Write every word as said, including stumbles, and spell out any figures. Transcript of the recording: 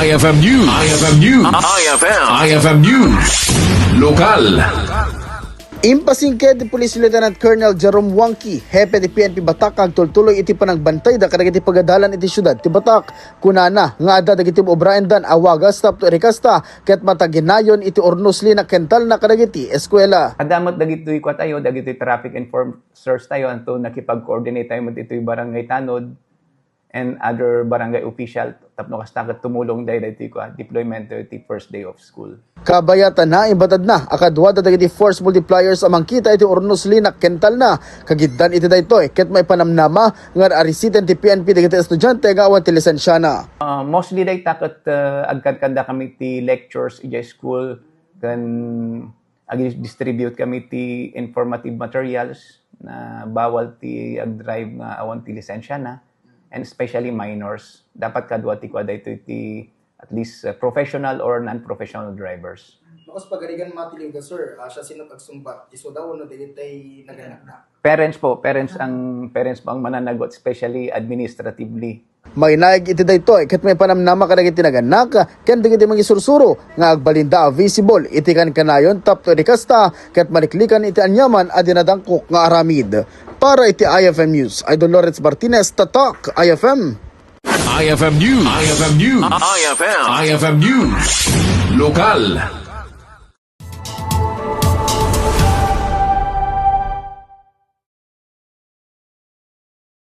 I F M News. I F M News. I F M. I F M News. Lokal. Impasingked ti Police Lieutenant Colonel Jerome Wangki, hepe ti P N P Batak, nga agtultuloy iti panagbantayda kadagiti pagadalan iti siudad ti Batak. Kunana nga adda dagiti maobraendan a wagas tapno irikasta ket mataginayon iti urnos lina kentalna kadagiti eskuela. Adda met dagitoy kua tayo, dagitoy traffic enforcers tayo, anto nakipag-coordinate tayo met itoy barangay tanod and other barangay official tapno kasta ket tumulong daytoy kua deployment ti first day of school. Kabayatan, naimbag na a kaduada dagiti force multipliers a mangkita iti urnos lina kentalna. Kagiddan iti daytoy ket maipanamnama nga ar-arisiten ti P N P dagiti estudiante nga awan ti lisensiana. Ah, mostly dayta ket, ah, agkankanda kami ti lectures idiay school ken ag-distribute kami ti informative materials na bawal ti agdrive nga awan ti lisensiana, and especially minors. Dapat kadua ti kua daytoy ti at least, uh, professional or non-professional drivers. Makus pagarigan mati legal, sir, ah, siasino agsungbat? Isu daw wenno dagiti naganakda? Parents po, parents ang, parents po ang mananagot, especially administratively. Mainaig iti daytoy ket maipanamnama kadagiti nagannak ken dagiti mangisursuro nga agbalinda a visible iti kankanayon tapno irikasta ket maliklikan iti aniaman a dinadangkok nga aramid. Para iti I F M News, Idol Lawrence Martinez, Tatak I F M. I F M News. I F M News. I F M. I F M News. Lokal.